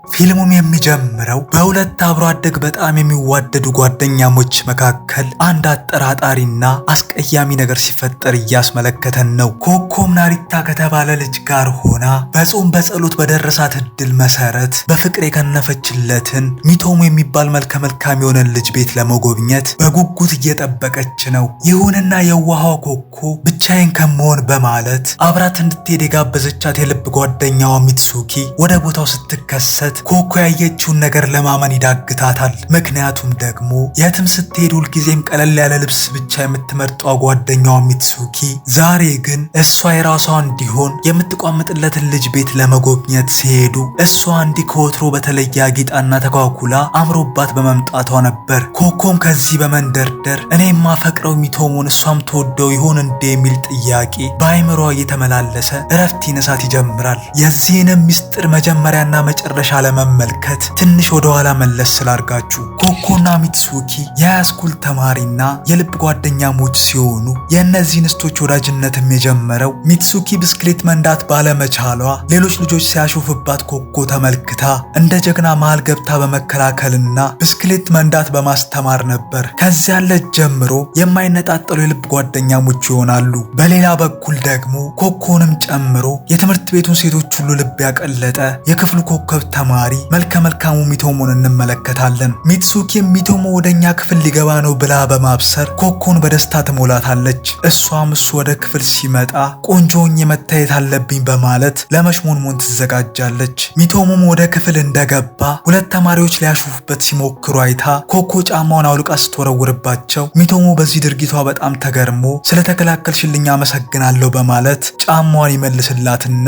ፊልሙም የሚጀምረው በሁለት አብሮ አደግ በጣም የሚዋደዱ ጓደኛሞች መካከል አንድ አጠራጣሪና አስቀያሚ ነገር ሲፈጠር እያስመለከተን ነው። ኮኮም ናሪታ ከተባለ ልጅ ጋር ሆና በጾም በጸሎት በደረሳት እድል መሰረት በፍቅር የከነፈችለትን ሚቶሞ የሚባል መልከ መልካም የሆነን ልጅ ቤት ለመጎብኘት በጉጉት እየጠበቀች ነው። ይሁንና የዋሃዋ ኮኮ ብቻዬን ከመሆን በማለት አብራት እንድትሄድ የጋበዘቻት የልብ ጓደኛዋ ሚትሱኪ ወደ ቦታው ስትከሰት ኮኮ ያየችውን ነገር ለማመን ይዳግታታል። ምክንያቱም ደግሞ የትም ስትሄድ ሁልጊዜም ቀለል ያለ ልብስ ብቻ የምትመርጠው ጓደኛዋ ሚትሱኪ ዛሬ ግን እሷ የራሷ እንዲሆን የምትቋምጥለትን ልጅ ቤት ለመጎብኘት ሲሄዱ እሷ እንዲህ ከወትሮ በተለየ አጊጣና ተኳኩላ አምሮባት በመምጣቷ ነበር። ኮኮም ከዚህ በመንደርደር እኔ የማፈቅረው ሚቶሞን እሷም ትወደው ይሆን እንዴ የሚል ጥያቄ በአይምሯ እየተመላለሰ እረፍት ይነሳት ይጀምራል። የዚህንም ሚስጥር መጀመሪያና መጨረሻ ለመመልከት ትንሽ ወደ ኋላ መለስ ስላርጋችሁ ኮኮና ሚትሱኪ የ high school ተማሪና የልብ ጓደኛሞች ሲሆኑ የእነዚህ እንስቶች ወዳጅነትም የጀመረው ሚትሱኪ ብስክሌት መንዳት ባለመቻሏ ሌሎች ልጆች ሲያሾፍባት ኮኮ ተመልክታ እንደ ጀግና መሃል ገብታ በመከላከልና ብስክሌት መንዳት በማስተማር ነበር። ከዚያ ዕለት ጀምሮ የማይነጣጠሉ የልብ ጓደኛሞች ይሆናሉ። በሌላ በኩል ደግሞ ኮኮንም ጨምሮ የትምህርት ቤቱን ሴቶች ሁሉ ልብ ያቀለጠ የክፍሉ ኮከብ ተማሪ መልከ መልካሙ ሚቶሞን እንመለከታለን። ሚትሱኪም ሚቶሞ ወደኛ ክፍል ሊገባ ነው ብላ በማብሰር ኮኮን በደስታ ትሞላታለች። እሷም እሱ ወደ ክፍል ሲመጣ ቆንጆ ሆኜ መታየት አለብኝ በማለት ለመሽሞንሞን ትዘጋጃለች። ሚቶሞም ወደ ክፍል እንደገባ ሁለት ተማሪዎች ሊያሾፉበት ሲሞክሩ አይታ ኮኮ ጫማውን አውልቃ ስትወረውርባቸው ሚቶሞ በዚህ ድርጊቷ በጣም ተገርሞ ስለተከላከልሽልኝ አመሰግናለሁ በማለት ጫማዋን ይመልስላትና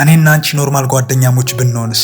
እኔና አንቺ normal ጓደኛሞች ብንሆንስ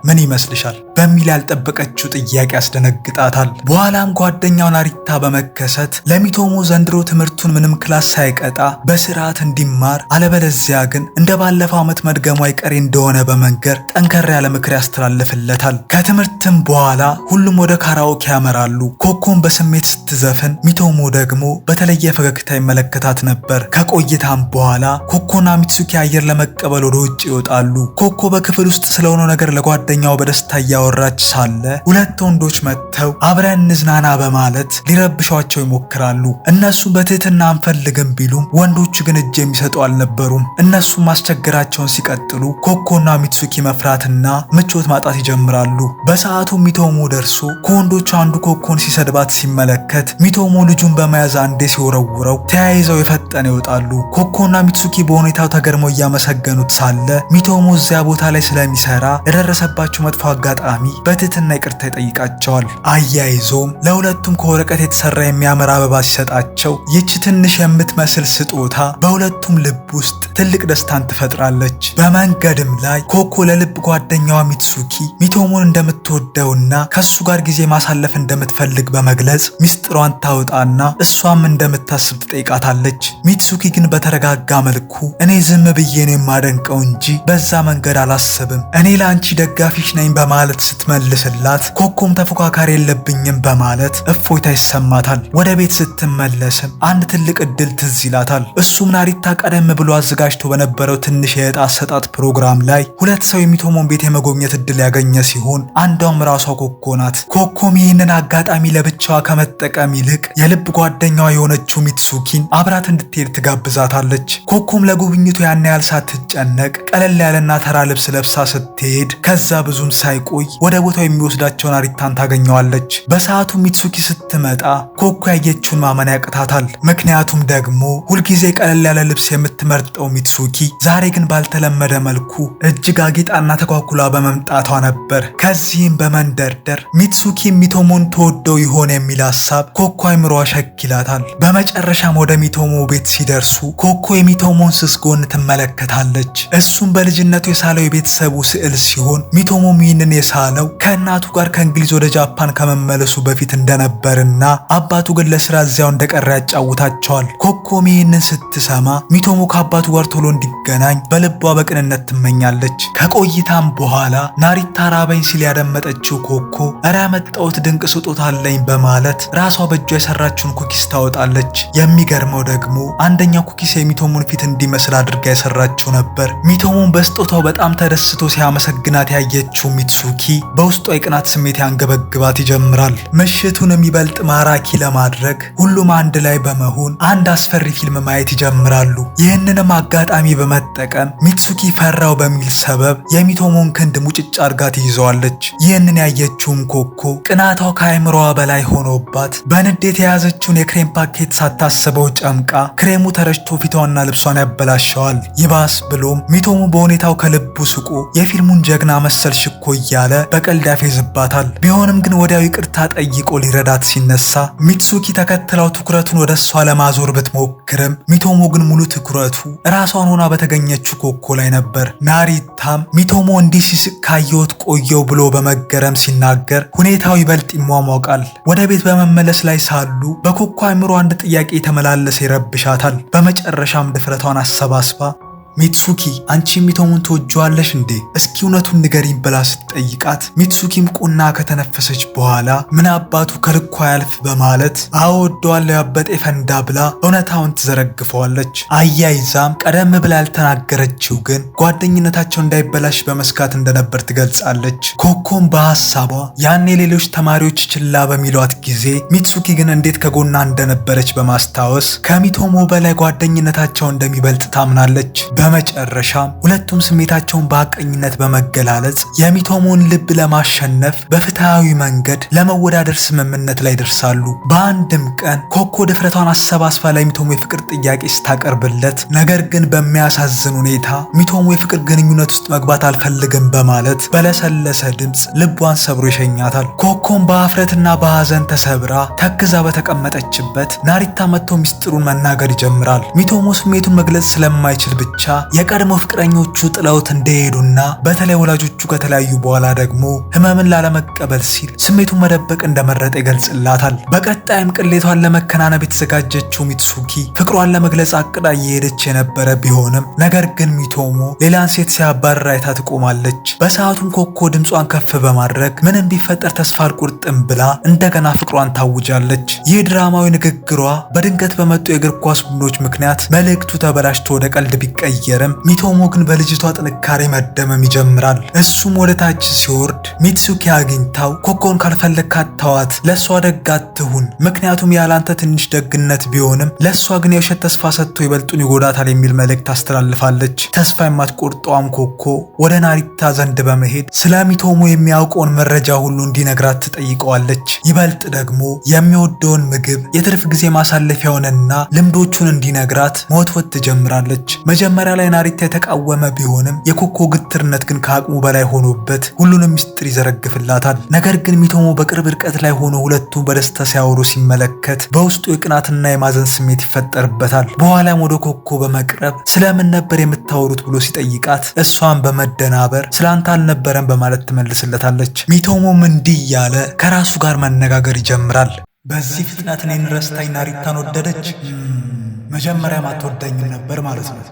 ምን ይመስልሻል? በሚል ያልጠበቀችው ጥያቄ ያስደነግጣታል። በኋላም ጓደኛው ናሪታ በመከሰት ለሚቶሞ ዘንድሮ ትምህርቱን ምንም class ሳይቀጣ በስርዓት እንዲማር አለበለዚያ ግን እንደ ባለፈው ዓመት መድገሙ አይቀሬ እንደሆነ በመንገር ጠንከር ያለ ምክር ያስተላልፍለታል። ከትምህርትም በኋላ ሁሉም ወደ ካራኦኬ ያመራሉ። ኮኮም በስሜት ስትዘፍን፣ ሚቶሞ ደግሞ በተለየ ፈገግታ ይመለከታት ነበር። ከቆይታም በኋላ ኮኮና ሚትሱኪ አየር ለመቀበል ወደ ውጭ ይወጣሉ። ኮኮ በክፍል ውስጥ ስለሆነው ነገር ለጓደኛው በደስታ እያወራች ሳለ ሁለት ወንዶች መጥተው አብረን እንዝናና በማለት ሊረብሿቸው ይሞክራሉ። እነሱም በትህትና አንፈልግም ቢሉም ወንዶቹ ግን እጅ የሚሰጡ አልነበሩም። እነሱም ማስቸገራቸውን ሲቀጥሉ ኮኮና ሚትሱኪ መፍራትና ምቾት ማጣት ይጀምራሉ። በሰዓቱ ሚቶሞ ደርሶ ከወንዶቹ አንዱ ኮኮን ሲሰድባት ሲመለከት ሚቶሞ ልጁን በመያዝ አንዴ ሲወረውረው ተያይዘው የፈጠነ ይወጣሉ። ኮኮና ሚትሱኪ በሁኔታው ተገርመው እያመሰገኑት ሳለ ሚቶሞ እዚያ ቦታ ላይ ስለሚሰራ ለደረሰባቸው መጥፎ አጋጣሚ በትህትና ይቅርታ ይጠይቃቸዋል። አያይዞም ለሁለቱም ከወረቀት የተሰራ የሚያምር አበባ ሲሰጣቸው ይህች ትንሽ የምትመስል ስጦታ በሁለቱም ልብ ውስጥ ትልቅ ደስታን ትፈጥራለች። በመንገድም ላይ ኮኮ ለልብ ጓደኛዋ ሚትሱኪ ሚቶሞን እንደምትወደውና ከሱ ጋር ጊዜ ማሳለፍ እንደምትፈልግ በመግለጽ ሚስጥሯን ታወጣና እሷም እንደምታስብ ትጠይቃታለች። ሚትሱኪ ግን በተረጋጋ መልኩ እኔ ዝም ብዬ ነው የማደንቀው እንጂ በዛ መንገድ አላስብም፣ እኔ ለአንቺ ደጋፊሽ ነኝ በማለት ስትመልስላት ኮኮም ተፎካካሪ የለብኝም በማለት እፎይታ ይሰማታል። ወደ ቤት ስትመለስም አንድ ትልቅ እድል ትዝ ይላታል። እሱም ናሪታ ቀደም ብሎ አዘጋጅቶ በነበረው ትንሽ የዕጣ አሰጣጥ ፕሮግራም ላይ ሁለት ሰው የሚቶሞን ቤት የመጎብኘት እድል ያገኘ ሲሆን አንዷም ራሷ ኮኮ ናት። ኮኮም ይህንን አጋጣሚ ለብቻዋ ከመጠቀም ይልቅ የልብ ጓደኛዋ የሆነችው ሚትሱኪን አብራት እንድትሄድ ትጋብዛታለች። ኮኮም ለጉብኝቱ ያን ያህል ሳትጨነቅ ቀለል ያለና ተራ ልብስ ለብሳ ስትሄድ ከዛ ብዙም ሳይቆይ ወደ ቦታው የሚወስዳቸውን ናሪታን ታገኘዋለች። በሰዓቱ ሚትሱኪ ስትመጣ ኮኮ ያየችውን ማመን ያቅታታል። ምክንያቱም ደግሞ ሁልጊዜ ቀለል ያለ ልብስ የምትመርጠው ሚትሱኪ ዛሬ ግን ባልተለመደ መልኩ እጅግ አጊጣና ተኳኩላ በመምጣቷ ነበር። ከዚህም በመንደርደር ሚትሱኪ ሚቶሞን ትወደው ይሆን የሚል ሀሳብ ኮኮ አይምሯ ሸክ ይላታል። በመጨረሻም ወደ ሚቶሞ ቤት ሲደርሱ ኮኮ የሚቶሞን ስስ ጎን ትመለከታለች። እሱም በልጅነቱ የሳለው የቤተሰቡ ስዕል ሲሆን ሚቶሞም ይህንን የሳለው ከእናቱ ጋር ከእንግሊዝ ወደ ጃፓን ከመመለሱ በፊት እንደነበርና አባቱ ግን ለስራ እዚያው እንደቀረ ያጫውታቸዋል። ኮኮም ይህንን ስትሰማ ሚቶሞ ከአባቱ ጋር ቶሎ እንዲገናኝ በልቧ በቅንነት ትመኛለች። ከቆይታም በኋላ ናሪታ ራበኝ ሲል ያደመጠችው ኮኮ እረ ያመጣሁት ድንቅ ስጦታ አለኝ በማለት ራሷ በእጇ የሰራችውን cookies ታወጣለች። የሚገርመው ደግሞ አንደኛው cookies የሚቶሞን ፊት እንዲመስል አድርጋ የሰራችው ነበር። ሚቶሞን በስጦታው በጣም ተደስቶ ሲያመሰግናት ያየችው ሚትሱኪ በውስጧ የቅናት ስሜት ያንገበግባት ይጀምራል። ምሽቱንም ይበልጥ ማራኪ ለማድረግ ሁሉም አንድ ላይ በመሆን አንድ አስፈሪ ፊልም ማየት ይጀምራሉ። ይህንንም አጋጣሚ በመጠቀም ሚትሱኪ ፈራው በሚል ሰበብ የሚቶሞን ክንድ ሙጭጭ አርጋ ትይዘዋለች። ይህንን ያየችውም ኮኮ ቅናቷ ከአይምሮዋ በላይ ሆኖባት በንዴት የያዘችውን የክሬም ፓኬት ሳታስበው ጨምቃ ክሬሙ ተረጭቶ ፊቷና ልብሷን ያበላሸዋል። ይባስ ብሎም ሚቶሞ በሁኔታው ከልቡ ስቆ የፊልሙን ጀግና መሰል ሽኮ እያለ በቀልድ ያፌዝባታል። ቢሆንም ግን ወዲያው ይቅርታ ጠይቆ ሊረዳት ሲነሳ ሚትሱኪ ተከትላው ትኩረቱን ወደ እሷ ለማዞር ብትሞክርም ሚቶሞ ግን ሙሉ ትኩረቱ ራሷን ሆና በተገኘችው ኮኮ ላይ ነበር። ናሪታም ሚቶሞ እንዲህ ሲስቅ ካየሁት ቆየው ብሎ በመገረም ሲናገር ሁኔታው ይበልጥ ይሟሟቃል። ወደ ቤት በመመለስ ላይ ሳሉ በኮኮ አእምሮ አንድ ጥያቄ የተመላለሰ ይረብሻታል። በመጨረሻም ድፍረቷን አሰባስባ ሚትሱኪ አንቺ ሚቶሞን ትወጂዋለሽ እንዴ? እስኪ እውነቱን ንገሪኝ ብላ ስትጠይቃት ሚትሱኪም ቁና ከተነፈሰች በኋላ ምን አባቱ ከልኳ ያልፍ በማለት አዎ እወደዋለሁ ያበጠ ፈንዳ ብላ እውነታውን ትዘረግፈዋለች። አያይዛም ቀደም ብላ ያልተናገረችው ግን ጓደኝነታቸው እንዳይበላሽ በመስጋት እንደነበር ትገልጻለች። ኮኮም በሀሳቧ ያኔ ሌሎች ተማሪዎች ችላ በሚሏት ጊዜ ሚትሱኪ ግን እንዴት ከጎኗ እንደነበረች በማስታወስ ከሚቶሞ በላይ ጓደኝነታቸው እንደሚበልጥ ታምናለች። በመጨረሻም ሁለቱም ስሜታቸውን በሐቀኝነት በመገላለጽ የሚቶሞን ልብ ለማሸነፍ በፍትሃዊ መንገድ ለመወዳደር ስምምነት ላይ ይደርሳሉ። በአንድም ቀን ኮኮ ድፍረቷን አሰባስባ ለሚቶሞ የፍቅር ጥያቄ ስታቀርብለት፣ ነገር ግን በሚያሳዝን ሁኔታ ሚቶሞ የፍቅር ግንኙነት ውስጥ መግባት አልፈልግም በማለት በለሰለሰ ድምፅ ልቧን ሰብሮ ይሸኛታል። ኮኮም በአፍረትና በሐዘን ተሰብራ ተክዛ በተቀመጠችበት ናሪታ መጥቶ ሚስጥሩን መናገር ይጀምራል። ሚቶሞ ስሜቱን መግለጽ ስለማይችል ብቻ የቀድሞ ፍቅረኞቹ ጥለውት እንደሄዱና በተለይ ወላጆቹ ከተለያዩ በኋላ ደግሞ ህመምን ላለመቀበል ሲል ስሜቱን መደበቅ እንደመረጠ ይገልጽላታል። በቀጣይም ቅሌቷን ለመከናነብ የተዘጋጀችው ሚትሱኪ ፍቅሯን ለመግለጽ አቅዳ እየሄደች የነበረ ቢሆንም ነገር ግን ሚቶሞ ሌላን ሴት ሲያባርር አይታ ትቆማለች። በሰዓቱም ኮኮ ድምጿን ከፍ በማድረግ ምንም ቢፈጠር ተስፋ አልቆርጥም ብላ እንደገና ፍቅሯን ታውጃለች። ይህ ድራማዊ ንግግሯ በድንገት በመጡ የእግር ኳስ ቡድኖች ምክንያት መልእክቱ ተበላሽቶ ወደ ቀልድ ቢቀየርም ሚቶሞ ግን በልጅቷ ጥንካሬ መደመም ይጀምራል። እሱም ወደ ታች ሲወርድ ሚትሱኪ አግኝታው ኮኮን ካልፈለግካት ተዋት፣ ለእሷ ደግ አትሁን፣ ምክንያቱም ያላንተ ትንሽ ደግነት ቢሆንም ለእሷ ግን የውሸት ተስፋ ሰጥቶ ይበልጡን ይጎዳታል የሚል መልእክት ታስተላልፋለች። ተስፋ የማትቆርጠዋም ኮኮ ወደ ናሪታ ዘንድ በመሄድ ስለ ሚቶሞ የሚያውቀውን መረጃ ሁሉ እንዲነግራት ትጠይቀዋለች። ይበልጥ ደግሞ የሚወደውን ምግብ፣ የትርፍ ጊዜ ማሳለፊያውንና ልምዶቹን እንዲነግራት መወትወት ትጀምራለች። መጀመሪያ ላይ ናሪታ የተቃወመ ቢሆንም የኮኮ ግትርነት ግን ከአቅሙ በላይ ሆኖበት ሁሉንም ሚስጥር ይዘረግፍላታል። ነገር ግን ሚቶሞ በቅርብ ርቀት ላይ ሆኖ ሁለቱ በደስታ ሲያወሩ ሲመለከት በውስጡ የቅናትና የማዘን ስሜት ይፈጠርበታል። በኋላም ወደ ኮኮ በመቅረብ ስለምን ነበር የምታወሩት ብሎ ሲጠይቃት እሷን በመደናበር ስላንተ አልነበረም በማለት ትመልስለታለች። ሚቶሞም እንዲህ እያለ ከራሱ ጋር መነጋገር ይጀምራል። በዚህ ፍጥነት እኔን ረስታኝ ናሪታን ወደደች? መጀመሪያም አትወደኝም ነበር ማለት ነው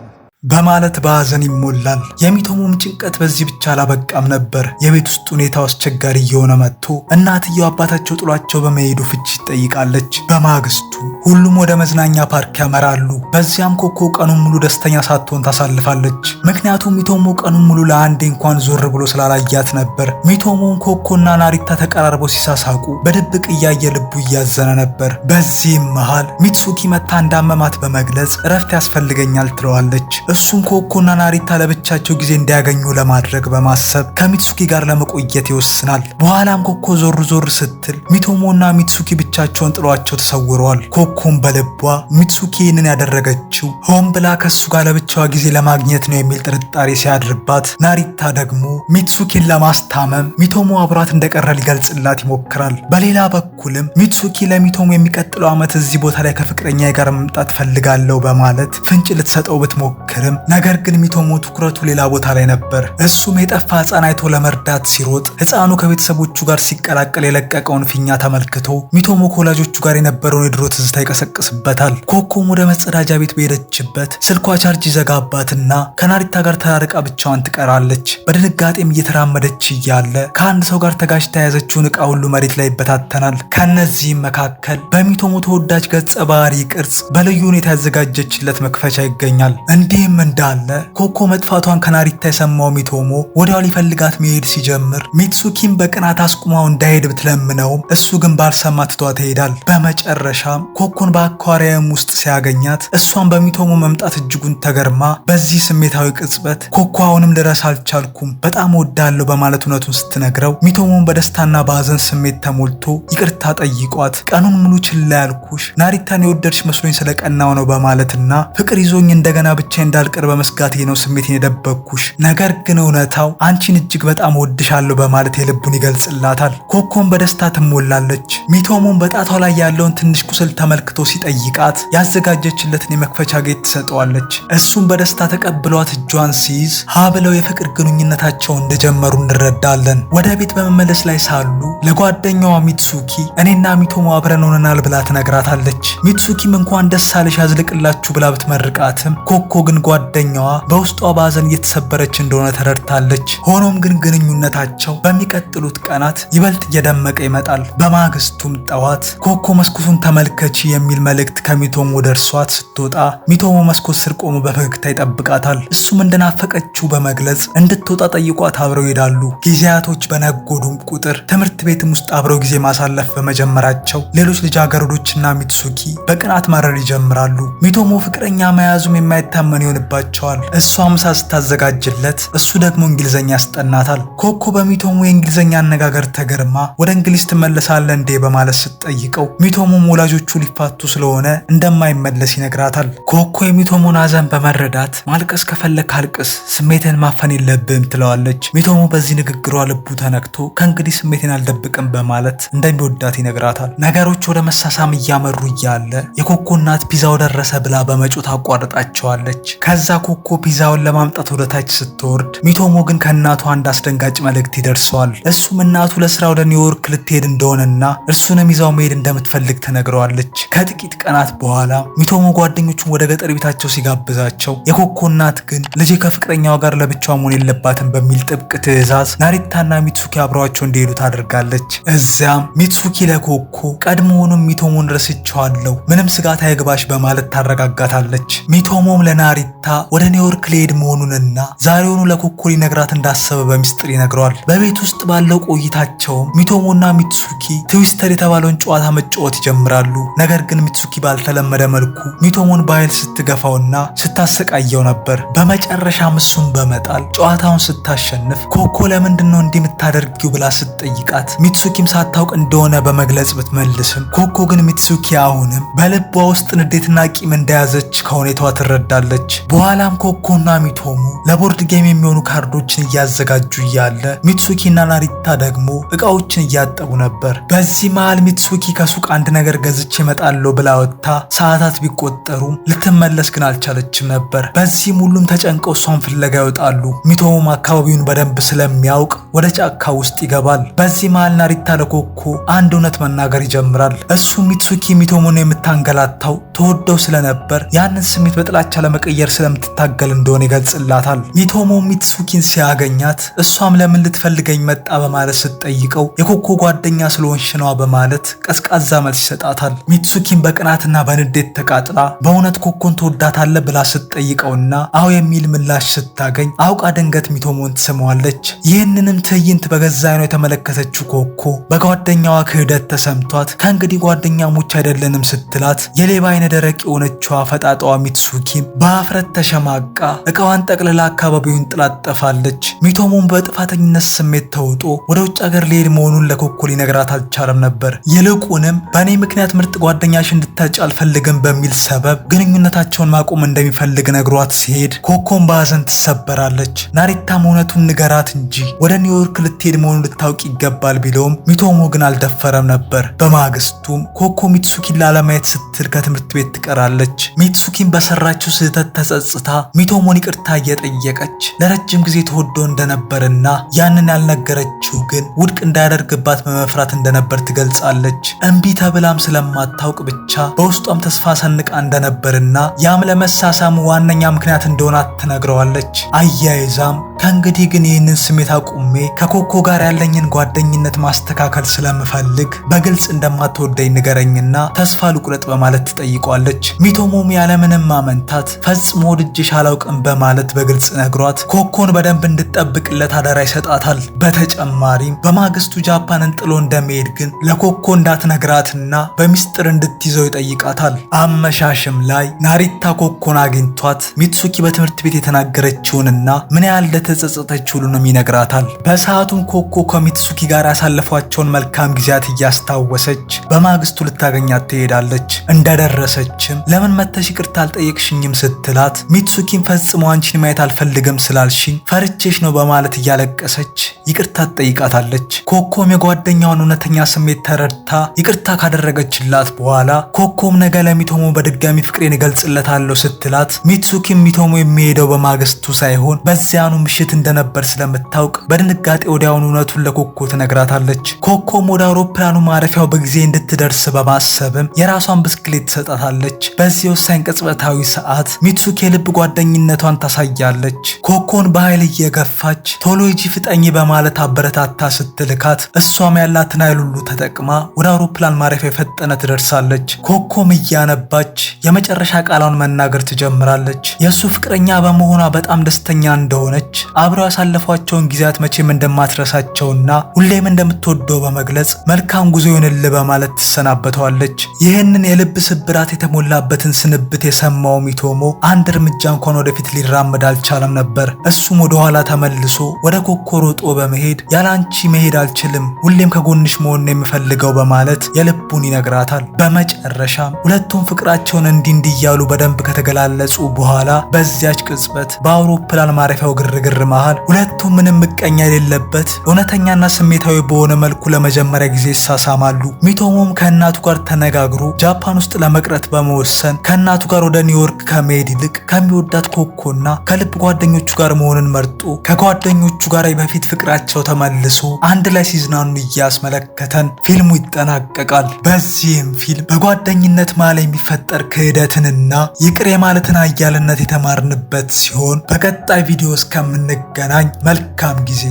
በማለት በሐዘን ይሞላል። የሚቶሞም ጭንቀት በዚህ ብቻ አላበቃም ነበር። የቤት ውስጥ ሁኔታው አስቸጋሪ እየሆነ መጥቶ እናትየው አባታቸው ጥሏቸው በመሄዱ ፍቺ ትጠይቃለች። በማግስቱ ሁሉም ወደ መዝናኛ ፓርክ ያመራሉ። በዚያም ኮኮ ቀኑን ሙሉ ደስተኛ ሳትሆን ታሳልፋለች። ምክንያቱም ሚቶሞ ቀኑን ሙሉ ለአንዴ እንኳን ዞር ብሎ ስላላያት ነበር። ሚቶሞን ኮኮና ናሪታ ተቀራርበው ሲሳሳቁ በድብቅ እያየ ልቡ እያዘነ ነበር። በዚህም መሃል ሚትሱኪ መጥታ እንዳመማት በመግለጽ እረፍት ያስፈልገኛል ትለዋለች። እሱም ኮኮና ናሪታ ለብቻቸው ጊዜ እንዲያገኙ ለማድረግ በማሰብ ከሚትሱኪ ጋር ለመቆየት ይወስናል። በኋላም ኮኮ ዞር ዞር ስትል ሚቶሞና ሚትሱኪ ብቻቸውን ጥሏቸው ተሰውረዋል። ኮኮም በልቧ ሚትሱኪ ይህንን ያደረገችው ሆን ብላ ከሱ ጋር ለብቻዋ ጊዜ ለማግኘት ነው የሚል ጥርጣሬ ሲያድርባት፣ ናሪታ ደግሞ ሚትሱኪን ለማስታመም ሚቶሞ አብሯት እንደቀረ ሊገልጽላት ይሞክራል። በሌላ በኩልም ሚትሱኪ ለሚቶሞ የሚቀጥለው ዓመት እዚህ ቦታ ላይ ከፍቅረኛ ጋር መምጣት ፈልጋለሁ በማለት ፍንጭ ልትሰጠው ብትሞክርም ነገር ግን ሚቶሞ ትኩረቱ ሌላ ቦታ ላይ ነበር። እሱም የጠፋ ሕፃን አይቶ ለመርዳት ሲሮጥ ሕፃኑ ከቤተሰቦቹ ጋር ሲቀላቀል የለቀቀውን ፊኛ ተመልክቶ ሚቶሞ ከወላጆቹ ጋር የነበረውን የድሮ ትዝታ ይቀሰቅስበታል። ኮኮም ወደ መጸዳጃ ቤት በሄደችበት ስልኳ ቻርጅ ይዘጋባትና ከናሪታ ጋር ተራርቃ ብቻዋን ትቀራለች። በድንጋጤም እየተራመደች እያለ ከአንድ ሰው ጋር ተጋጭታ የያዘችውን ዕቃ ሁሉ መሬት ላይ ይበታተናል። ከነዚህም መካከል በሚቶሞ ተወዳጅ ገጸ ባህሪ ቅርጽ በልዩ ሁኔታ ያዘጋጀችለት መክፈቻ ይገኛል። እንዲህም በዚህም እንዳለ ኮኮ መጥፋቷን ከናሪታ የሰማው ሚቶሞ ወዲያው ሊፈልጋት መሄድ ሲጀምር ሚትሱኪም በቅናት አስቁማው እንዳይሄድ ብትለምነውም እሱ ግን ባልሰማ ትቷት ይሄዳል። በመጨረሻም ኮኮን በ aquarium ውስጥ ሲያገኛት እሷን በሚቶሞ መምጣት እጅጉን ተገርማ በዚህ ስሜታዊ ቅጽበት ኮኮ አሁንም ልረሳ አልቻልኩም፣ በጣም እወዳለሁ በማለት እውነቱን ስትነግረው ሚቶሞን በደስታና በሀዘን ስሜት ተሞልቶ ይቅርታ ጠይቋት ቀኑን ሙሉ ችላ ያልኩሽ ናሪታን የወደድሽ መስሎኝ ስለቀናው ነው በማለትና ፍቅር ይዞኝ እንደገና ብቻ እንዳልቀር በመስጋቴ ነው ስሜቴን የደበቅኩሽ፣ ነገር ግን እውነታው አንቺን እጅግ በጣም እወድሻለሁ በማለት የልቡን ይገልጽላታል። ኮኮን በደስታ ትሞላለች። ሚቶሞን በጣቷ ላይ ያለውን ትንሽ ቁስል ተመልክቶ ሲጠይቃት ያዘጋጀችለትን የመክፈቻ ጌጥ ትሰጠዋለች። እሱም በደስታ ተቀብሏት እጇን ሲይዝ ሀ ብለው የፍቅር ግንኙነታቸውን እንደጀመሩ እንረዳለን። ወደ ቤት በመመለስ ላይ ሳሉ ለጓደኛዋ ሚትሱኪ እኔና ሚቶሞ አብረን ሆነናል ብላ ትነግራታለች። ሚትሱኪም እንኳን ደስ አለሽ ያዝልቅላችሁ ብላ ብትመርቃትም ኮኮ ግን ጓደኛዋ በውስጧ በሀዘን እየተሰበረች እንደሆነ ተረድታለች። ሆኖም ግን ግንኙነታቸው በሚቀጥሉት ቀናት ይበልጥ እየደመቀ ይመጣል። በማግስቱም ጠዋት ኮኮ መስኮቱን ተመልከቺ የሚል መልእክት ከሚቶሞ ደርሷት ስትወጣ ሚቶሞ መስኮት ስር ቆሞ በፈገግታ ይጠብቃታል። እሱም እንደናፈቀችው በመግለጽ እንድትወጣ ጠይቋት አብረው ይሄዳሉ። ጊዜያቶች በነጎዱም ቁጥር ትምህርት ቤትም ውስጥ አብረው ጊዜ ማሳለፍ በመጀመራቸው ሌሎች ልጃገረዶችና ሚትሱኪ በቅናት ማረር ይጀምራሉ። ሚቶሞ ፍቅረኛ መያዙም የማይታመን ይሆንባቸዋል። እሷ ምሳ ስታዘጋጅለት እሱ ደግሞ እንግሊዘኛ ያስጠናታል። ኮኮ በሚቶሞ የእንግሊዘኛ አነጋገር ተገርማ ወደ እንግሊዝ ትመለሳለህ እንዴ በማለት ስትጠይቀው ሚቶሞም ወላጆቹ ሊፋቱ ስለሆነ እንደማይመለስ ይነግራታል። ኮኮ የሚቶሞን ሐዘን በመረዳት ማልቀስ ከፈለክ አልቅስ፣ ስሜትን ማፈን የለብህም ትለዋለች። ሚቶሞ በዚህ ንግግሯ ልቡ ተነክቶ ከእንግዲህ ስሜቴን አልደብቅም በማለት እንደሚወዳት ይነግራታል። ነገሮች ወደ መሳሳም እያመሩ እያለ የኮኮ እናት ፒዛው ደረሰ ብላ በመጮህ ታቋርጣቸዋለች። ከዛ ኮኮ ፒዛውን ለማምጣት ወደ ታች ስትወርድ ሚቶሞ ግን ከእናቱ አንድ አስደንጋጭ መልእክት ይደርሰዋል። እሱም እናቱ ለስራ ወደ ኒውዮርክ ልትሄድ እንደሆነና እርሱንም ይዛው መሄድ እንደምትፈልግ ትነግረዋለች። ከጥቂት ቀናት በኋላ ሚቶሞ ጓደኞቹን ወደ ገጠር ቤታቸው ሲጋብዛቸው የኮኮ እናት ግን ልጄ ከፍቅረኛዋ ጋር ለብቻዋ መሆን የለባትም በሚል ጥብቅ ትዕዛዝ ናሪታና ሚትሱኪ አብረዋቸው እንዲሄዱ ታደርጋለች። እዚያም ሚትሱኪ ለኮኮ ቀድሞውንም ሚቶሞን ረስቼዋለሁ፣ ምንም ስጋት አይግባሽ በማለት ታረጋጋታለች። ሚቶሞም ለናሪታ ወደ ኒውዮርክ ሊሄድ መሆኑንና ዛሬውኑ ለኮኮ ሊነግራት እንዳሰበ በሚስጥር ይነግረዋል። በቤት ውስጥ ባለው ቆይታቸውም ሚቶሞና ሚትሱኪ Twister የተባለውን ጨዋታ መጫወት ይጀምራሉ። ነገር ግን ሚትሱኪ ባልተለመደ መልኩ ሚቶሞን በኃይል ስትገፋውና ስታሰቃየው ነበር። በመጨረሻም እሱን በመጣል ጨዋታውን ስታሸንፍ ኮኮ ለምንድን ነው እንዲህ የምታደርጊው ብላ ስትጠይቃት ሚትሱኪም ሳታውቅ እንደሆነ በመግለጽ ብትመልስም ኮኮ ግን ሚትሱኪ አሁንም በልቧ ውስጥ ንዴትና ቂም እንደያዘች ከሁኔታዋ ትረዳለች። በኋላም ኮኮና ሚቶሞ ለ board game የሚሆኑ ካርዶችን እያዘጋጁ እያለ ሚትሱኪና ናሪታ ደግሞ እቃዎችን እያጠቡ ነበር። በዚህ መሃል ሚትሱኪ ከሱቅ አንድ ነገር ገዝቼ እመጣለሁ ብላ ወጥታ ሰዓታት ቢቆጠሩም ልትመለስ ግን አልቻለችም ነበር። በዚህም ሁሉም ተጨንቀው እሷን ፍለጋ ይወጣሉ። ሚቶሞም አካባቢውን በደንብ ስለሚያውቅ ወደ ጫካ ውስጥ ይገባል። በዚህ መሃል ናሪታ ለኮኮ አንድ እውነት መናገር ይጀምራል። እሱ ሚትሱኪ ሚቶሞን የምታንገላታው ተወደው ስለነበር ያንን ስሜት በጥላቻ ለመቀየር ስለምትታገል እንደሆነ ይገልጽላታል። ሚቶሞ ሚትሱኪን ሲያገኛት እሷም ለምን ልትፈልገኝ መጣ በማለት ስትጠይቀው የኮኮ ጓደኛ ስለሆንሽ ነዋ በማለት ቀዝቃዛ መልስ ይሰጣታል። ሚትሱኪን በቅናትና በንዴት ተቃጥላ በእውነት ኮኮን ትወዳታለህ ብላ ስትጠይቀውና አዎ የሚል ምላሽ ስታገኝ አውቃ ድንገት ሚቶሞን ትስመዋለች። ይህንንም ትዕይንት በገዛ ዓይኗ የተመለከተችው ኮኮ በጓደኛዋ ክህደት ተሰምቷት ከእንግዲህ ጓደኛሞች አይደለንም ስትላት የሌባ ዓይነ ደረቅ የሆነችዋ ፈጣጣዋ ሚትሱኪም በአፍረት ተሸማቃ እቃዋን ጠቅልላ አካባቢውን ጥላ ትጠፋለች። ሚቶሞን በጥፋተኝነት ስሜት ተውጦ ወደ ውጭ ሀገር ሊሄድ መሆኑን ለኮኮ ሊነግራት አልቻለም ነበር። ይልቁንም በእኔ ምክንያት ምርጥ ጓደኛሽ እንድታጭ አልፈልግም በሚል ሰበብ ግንኙነታቸውን ማቆም እንደሚፈልግ ነግሯት ሲሄድ ኮኮን በሀዘን ትሰበራለች። ናሪታም እውነቱን ንገራት እንጂ ወደ ኒውዮርክ ልትሄድ መሆኑን ልታውቅ ይገባል ቢለውም ሚቶሞ ግን አልደፈረም ነበር። በማግስቱም ኮኮ ሚትሱኪን ላለማየት ስትል ከትምህርት ቤት ትቀራለች። ሚትሱኪን በሰራችው ስህተት ተጸጽታ ሚቶሞን ይቅርታ እየጠየቀች ለረጅም ጊዜ ተወዶ እንደነበርና ያንን ያልነገረችው ግን ውድቅ እንዳያደርግባት በመፍራት እንደነበር ትገልጻለች። እምቢ ተብላም ስለማታውቅ ብቻ በውስጧም ተስፋ ሰንቃ እንደነበርና ያም ለመሳሳሙ ዋነኛ ምክንያት እንደሆነ ትነግረዋለች። አያይዛም ከእንግዲህ ግን ይህንን ስሜት አቁሜ ከኮኮ ጋር ያለኝን ጓደኝነት ማስተካከል ስለምፈልግ በግልጽ እንደማትወደኝ ንገረኝና ተስፋ ልቁረጥ ልቁረጥ በማለት ትጠይቋለች። ሚቶሞም ያለምንም ማመንታት ፈጽሞ ወድጄሽ አላውቅም በማለት በግልጽ ነግሯት ኮኮን በደንብ እንድትጠብቅለት አደራ ይሰጣታል። በተጨማሪም በማግስቱ ጃፓንን ጥሎ እንደሚሄድ ግን ለኮኮ እንዳትነግራትና በሚስጥር እንድትይዘው ይጠይቃታል። አመሻሽም ላይ ናሪታ ኮኮን አግኝቷት ሚትሱኪ በትምህርት ቤት የተናገረችውንና ምን ያህል እንደተጸጸተች ሁሉንም ይነግራታል። በሰዓቱም ኮኮ ከሚትሱኪ ጋር ያሳለፏቸውን መልካም ጊዜያት እያስታወሰች በማግስቱ ልታገኛት ትሄዳለች። እንደደረሰችም ለምን መተሽ ይቅርታ አልጠየቅሽኝም ስትላት ሚትሱኪን ፈጽሞ አንቺን ማየት አልፈልግም ስላልሽኝ ፈርቼሽ ነው በማለት እያለቀሰች ይቅርታ ትጠይቃታለች። ኮኮም የጓደኛዋን እውነተኛ ስሜት ተረድታ ይቅርታ ካደረገችላት በኋላ ኮኮም ነገ ለሚቶሞ በድጋሚ ፍቅሬን እገልጽለታለሁ ስትላት ሚትሱኪም ሚቶሞ የሚሄደው በማግስቱ ሳይሆን በዚያኑ ምሽት እንደነበር ስለምታውቅ በድንጋጤ ወዲያውኑ እውነቱን ለኮኮ ትነግራታለች። ኮኮም ወደ አውሮፕላኑ ማረፊያው በጊዜ እንድትደርስ በማሰብም የራሷን ብስክሌት ትሰጣታለች። በዚህ ወሳኝ ቅጽበታዊ ሰዓት ሚትሱኪ የልብ ጓደኝነቷን ታሳያለች። ኮኮን በኃይል እየገፋች ቶሎ ሂጂ ፍጠኝ በማለት አበረታታ ስትልካት እሷም ያላትን ኃይል ሁሉ ተጠቅማ ወደ አውሮፕላን ማረፊያ የፈጠነ ትደርሳለች። ኮኮም እያነባች የመጨረሻ ቃሏን መናገር ትጀምራለች። የእሱ ፍቅረኛ በመሆኗ በጣም ደስተኛ እንደሆነች፣ አብረው ያሳለፏቸውን ጊዜያት መቼም እንደማትረሳቸውና ሁሌም እንደምትወደው በመግለጽ መልካም ጉዞ ይሁንልህ በማለት ትሰናበተዋለች። ይህንን የልብ ስብራት የተሞላበትን ስንብት የሰማው ሚቶሞ አንድ እርምጃ እንኳን ወደፊት ሊራመድ አልቻለም ነበር። እሱም ወደኋላ ተመልሶ ወደ ኮኮ ሮጦ በመሄድ ያላንቺ መሄድ አልችልም፣ ሁሌም ከጎንሽ መሆን ነው የምፈልገው በማለት የልቡን ይነግራታል። በመጨረሻም ሁለቱም ፍቅራቸውን እንዲህ እንዲህ እያሉ በደንብ ከተገላለጹ በኋላ በዚያች ቅጽበት በአውሮፕላን ማረፊያው ግርግር መሃል ሁለቱም ምንም ምቀኛ የሌለበት እውነተኛና ስሜታዊ በሆነ መልኩ ለመጀመሪያ ጊዜ ይሳሳማሉ። ሚቶሞም ከእናቱ ጋር ተነጋግሮ ጃፓን ውስጥ ለመቅረት በመወሰን ከእናቱ ጋር ወደ ኒውዮርክ ከመሄድ ይልቅ ከሚወዳት ኮኮና ከልብ ጓደኞቹ ጋር መሆንን መርጦ ከጓደኞቹ ጋር በፊት ፍቅራቸው ተመልሶ አንድ ላይ ሲዝናኑ እያስመለከተን ፊልሙ ይጠናቀቃል። በዚህም ፊልም በጓደኝነት መሃል የሚፈጠር ክህደትንና ይቅር የማለትን ኃያልነት የተማርንበት ሲሆን በቀጣይ ቪዲዮ እስከምንገናኝ መልካም ጊዜ።